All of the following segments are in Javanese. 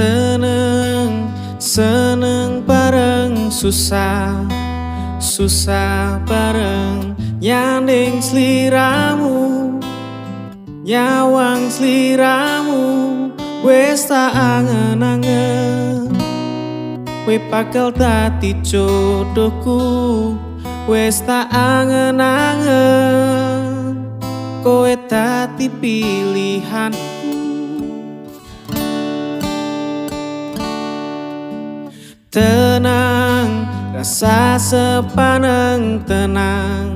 Seneng, seneng bareng susah, susah bareng nyanding sliramu, nyawang sliramu wis tak angen-angen. Kowe bakal dadi jodohku, wis tak angen-angen. Kowe dadi pilihanku. Tenang, rasa sepaneng tenang.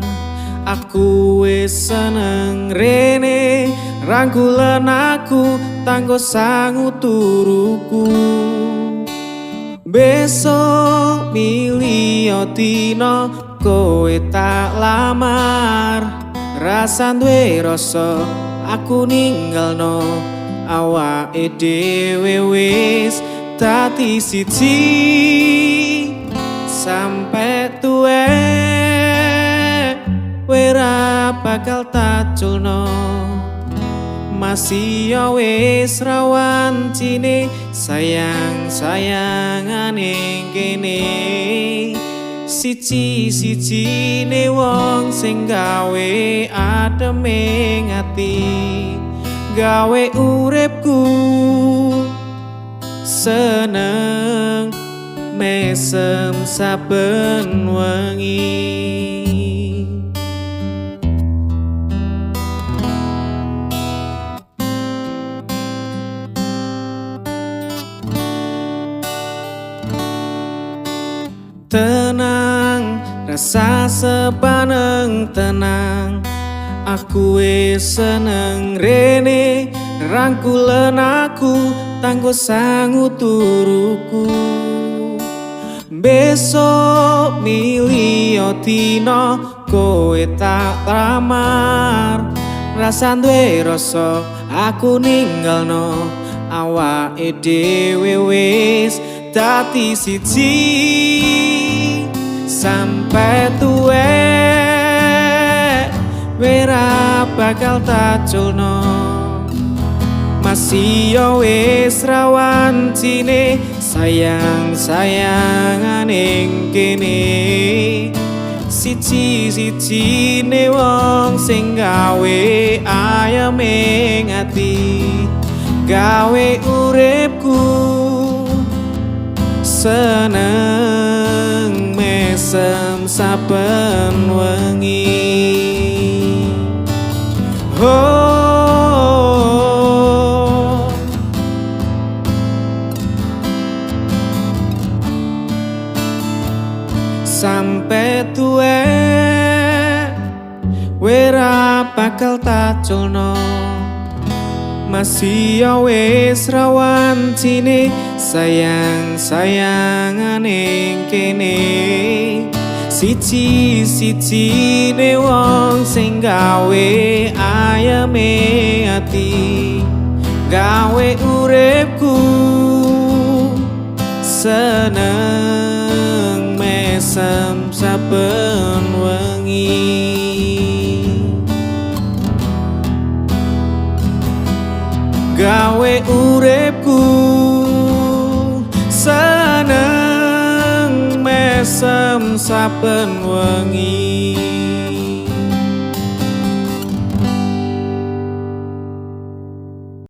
Aku wis seneng rene, rangkulen aku tanggo sangu turuku. Besok milih dina kowe tak lamar. Rasa duwe rasa aku ninggalno awake dhewe wis dadi siji sampe tuwek. Kowe ra bakal taculno, masih ya wis rawan cine sayang sayangane kene. Siji-sijine wong sing gawe ademe ati, gawe uripku seneng mesem saben wengi. Tenang, rasa sepaneng tenang. Aku wis seneng rene, rangkulen aku tanggo sangu turuku. Besok milih dina kowe tak lamar. Rasa duwe rasa aku ninggalno awake dhewe wis dadi siji sampe tuwek. Kowe ra bakal taculno, masih ya wis rawan cine sayang sayangane kene. Siji-sijine wong sing gawe ayeme ati, gawe uripku seneng mesem saben wengi. Oh, sampe tuwek kowe ra bakal taculno, masih ya wis rawan cine sayang sayangane kene. Siji-sijine wong sing gawe ayeme ati, gawe uripku seneng mesem saben wengi. Gawe uripku seneng mesem saben wengi.